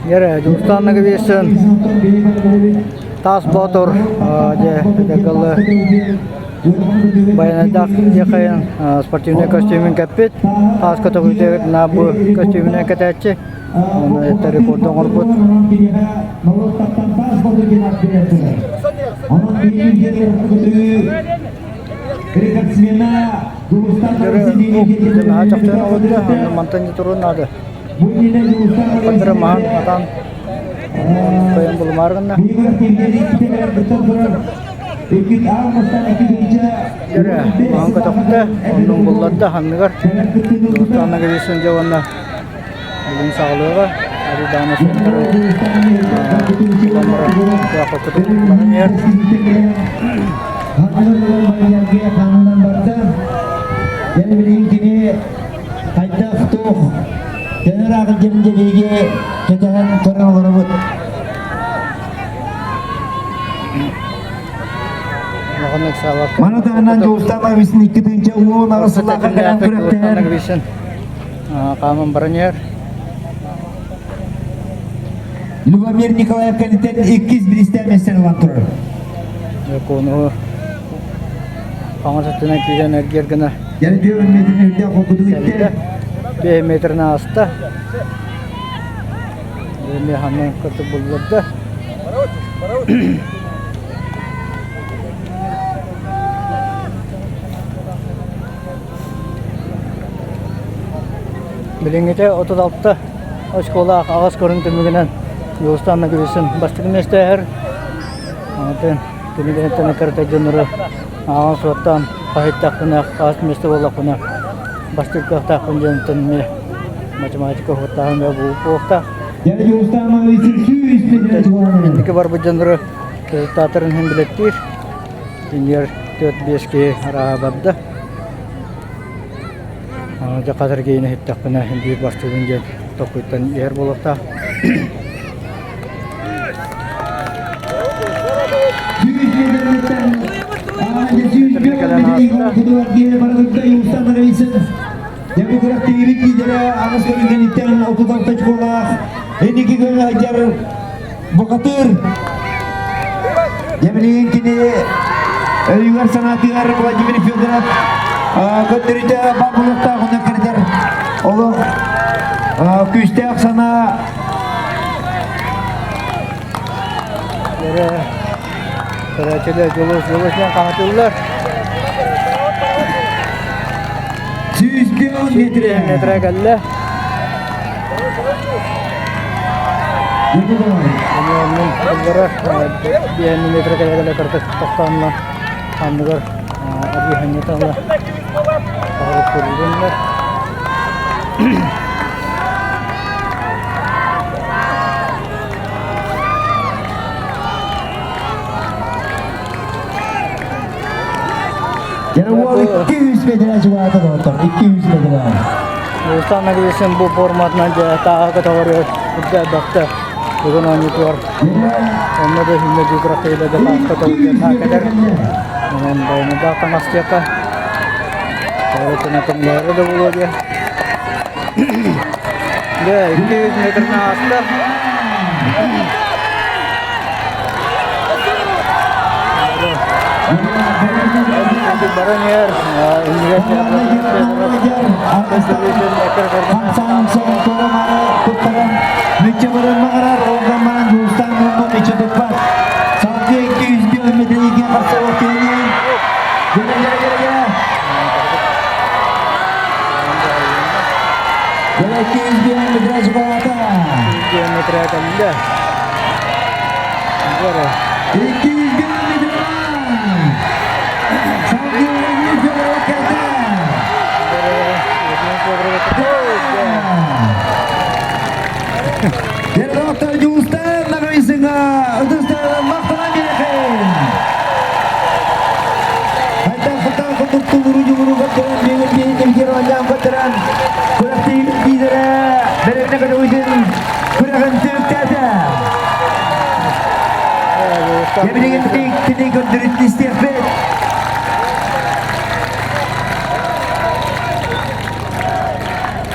Дьэрэ, Дьулустаан Ноговицын Таас Боотур дьэ дьагалы Байанайдаах дьиэхэйин спортивнай костюмун кэппит. Таас көтөҕүүтэ на бу костюмунан кэтээччи. Оны это рекорд оҥорбут. Наһаа чахчы оҥорбут, мантан не турун надо. Пандыра маһан атаан кыайан булумаар гынна. Дьэрэ, маһын көтөхтө, оннун булларда ханныгар. Дьулустаан Ноговицын дьэ уонна бүгүн саҕалыаҕа. Арыдаана суоттары баран иһэр. Хайдах туох төнөр аҕылдьын дьэбиги кэтэһэн көрөн олоробут. Маны таһынан Дьулустаан Ноговицын 2018 сыллаахха кэлэн күрэхтэһэн Хааман баран иһэр. Любомир Николаев кэнниттэн иккис бириистээх миэстэни ылан турар. Куонуһу хаҥас өттүнэн киирэн эргиэр гына Яны 4 метрин үрдээх холкутук иттэ. 5 метрин ааста. Эми ханна кырдык булларда. Билиҥҥитэ 36 оскуолаах аҕыс көрүҥ түмүгүнэн Дьулустаан Ноговицын бастакы миэстээһэр. Атын кинигэттэн кырата дьоннору ааҕан суоттаан хаһыттахпына, хас миэстэ буоллахпына бастыыр кыахтаахпын диэнтэн эмиэ математика уһуктааһын буолуохтаах. Инники барбыт дьоннору результаттарын иһин билэттиир. Иннигэр 4-5 киһи арааһа барда. Дьэ хатыр киһини иһиттэхпинэ биир бастыыбын диэн толкуйтан иһэр буолуохтаах. Демократиябит лидерэ аҕыс көрүҥҥэниттэн 36 очколаах инники күҥҥэ сылдьар бухатыыр. Дьэ кини өйүгэр санаатыгар Владимир Федоров көрдөрүүтэ баар буолуохтаах онно кэрэтэр олох күүстээх санаа Көрөөччүлэр Дьулус Дьулус диэн хаһытыллар. 101 метрэ. Метрэ кэллэ. Биэһин метрэ кэлэ-кэлэ кырдык тохтоонно анныгар арыыһанньыта ыла көрүлүннэр. Дьэ, уол 200 метрэ чугаата доҕоттор, 200 метрэ. Устан Агресин бу форматынан дьэ тааһа көтөҕөрү үрдээбэхтэ. Бүгүн оонньуутугар онно да иһиннэ дьуграфияда да таас көтөҕүтүн кэтэр. Онон байаныдаах таҥастыахха. Өрөтүнэ көмөлөһөрө да буолуо диye. Дьэ, 200 метрин ааста. Баран иһэр, иннигэр Мүччү баран маҕарар, оҕон баран дьулустаан муҥҥа мүччү туппат. Салгыы 200 метрге хапсалар киһини. Гере, гере, гере, гере. Гере 200 метр чугаата. 200 метр кэллэ. Гере. 200 метр. Салгыы Федоров кэллэ. Дьэ, Дьулустаан Ноговицыҥҥа ытыстарын махтанан биэрэхин! Хайдах хатаах курдук тулуру-дьулуру көрдөрөн, биэгин биэһин илгиэр оонньоон көрдөрөн, күрэхтэһиибит лиидэрэ бэрэбинэ көтөҕүүтүн күрэҕин түмүктээтэ. Дьэ, билигин кини көрдөрүүтүн истиэхпит.